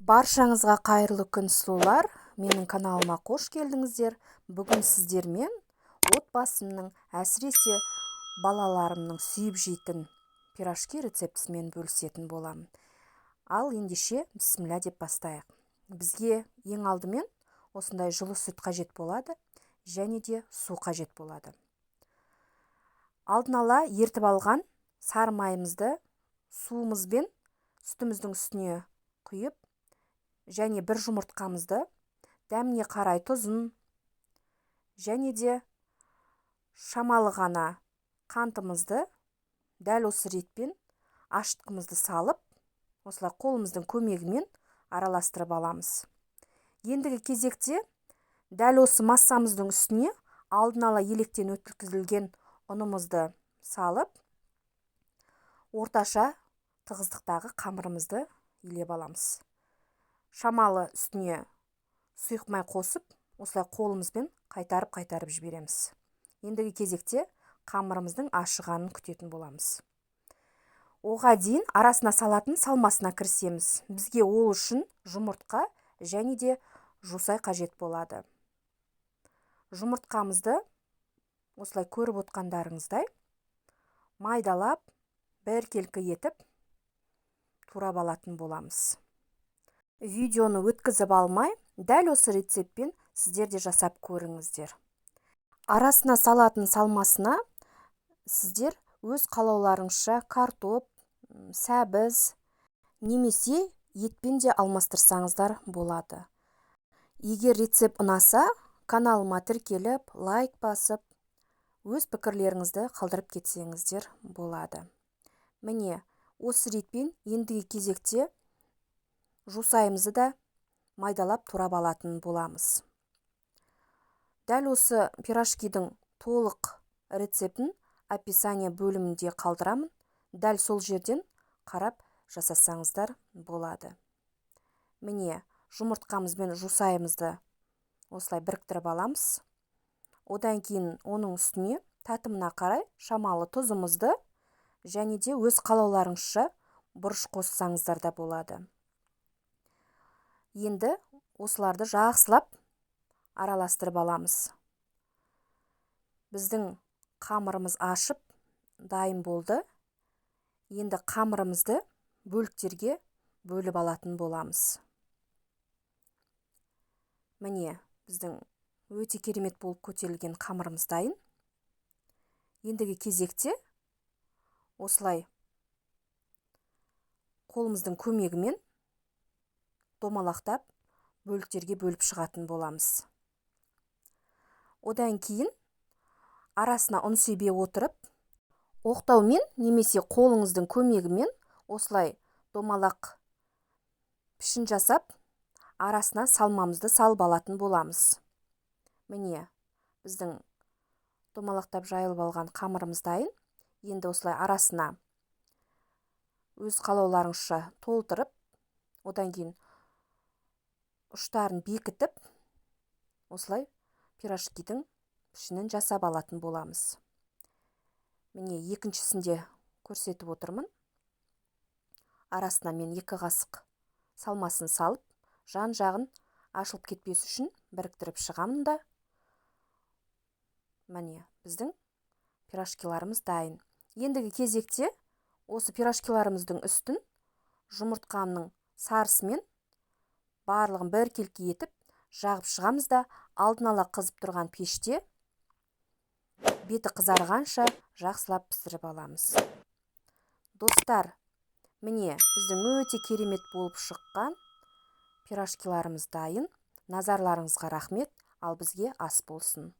Баршаңызға қайырлы күн, сұлулар! Менің каналыма қош келдіңіздер. Бүгін сіздермен отбасымның, әсіресе балаларымның сүйіп жейтін пирожки рецептісімен бөлісетін боламын. Ал ендеше, бісміллә деп бастайық. Бізге ең алдымен осындай жылы сүт қажет болады және де су қажет болады. Алдын ала ертіп алған сары майымызды суымызбен сүтіміздің үстіне құйып, және бір жұмыртқамызды, дәміне қарай тұзын және де шамалы ғана қантымызды, дәл осы ретпен ашытқымызды салып, осылай қолымыздың көмегімен араластырып аламыз. Ендігі кезекте дәл осы массамыздың үстіне алдын ала електен өткізілген ұнымызды салып, орташа тығыздықтағы қамырымызды илеп аламыз. Шамалы үстіне сұйық май қосып, осылай қолымызбен қайтарып-қайтарып жібереміз. Ендігі кезекте қамырымыздың ашығанын күтетін боламыз. Оға дейін арасына салатын салмасына кірісеміз. Бізге ол үшін жұмыртқа және де жусай қажет болады. Жұмыртқамызды осылай көріп отқандарыңыздай майдалап, біркелкі етіп турап алатын боламыз. Видеоны өткізіп алмай, дәл осы рецептпен сіздер де жасап көріңіздер. Арасына салатын салмасына сіздер өз қалауларыңызша картоп, сәбіз немесе етпен де алмастырсаңыздар болады. Егер рецепт ұнаса, каналыма тіркеліп, лайк басып, өз пікірлеріңізді қалдырып кетсеңіздер болады. Міне, осы ретпен ендігі кезекте жусайымызды да майдалап турап алатын боламыз. Дәл осы пирожкидің толық рецептін описание бөлімінде қалдырамын. Дәл сол жерден қарап жасасаңыздар болады. Міне, жұмыртқамыз бен жусайымызды осылай біріктіріп аламыз. Одан кейін оның үстіне татымына қарай шамалы тұзымызды және де өз қалауларыңызша бұрыш қоссаңыздар да болады. Енді осыларды жақсылап араластырып аламыз. Біздің қамырымыз ашып дайын болды. Енді қамырымызды бөліктерге бөліп алатын боламыз. Міне, біздің өте керемет болып көтерілген қамырымыз дайын. Ендігі кезекте осылай қолымыздың көмегімен домалақтап бөліктерге бөліп шығатын боламыз. Одан кейін арасына ұн себе отырып, оқтаумен немесе қолыңыздың көмегімен осылай домалақ пішін жасап, арасына салмамызды салып алатын боламыз. Міне, біздің домалақтап жайылып алған қамырымыз дайын. Енді осылай арасына өз қалауларыңызша толтырып, одан кейін ұштарын бекітіп, осылай пирожкидің пішінін жасап алатын боламыз. Міне, екіншісінде көрсетіп отырмын. Арасына мен 2 қасық салмасын салып, жан-жағын ашылып кетпес үшін біріктіріп шығамын да. Міне, біздің пирожкиларымыз дайын. Ендігі кезекте осы пирожкиларымыздың үстін жұмыртқаның сарысымен барлығын біркелкі етіп жағып шығамыз да, алдын ала қызып тұрған пеште беті қызарғанша жақсылап пісіріп аламыз. Достар, міне, біздің өте керемет болып шыққан пирожкиларымыз дайын. Назарларыңызға рахмет, ал бізге ас болсын.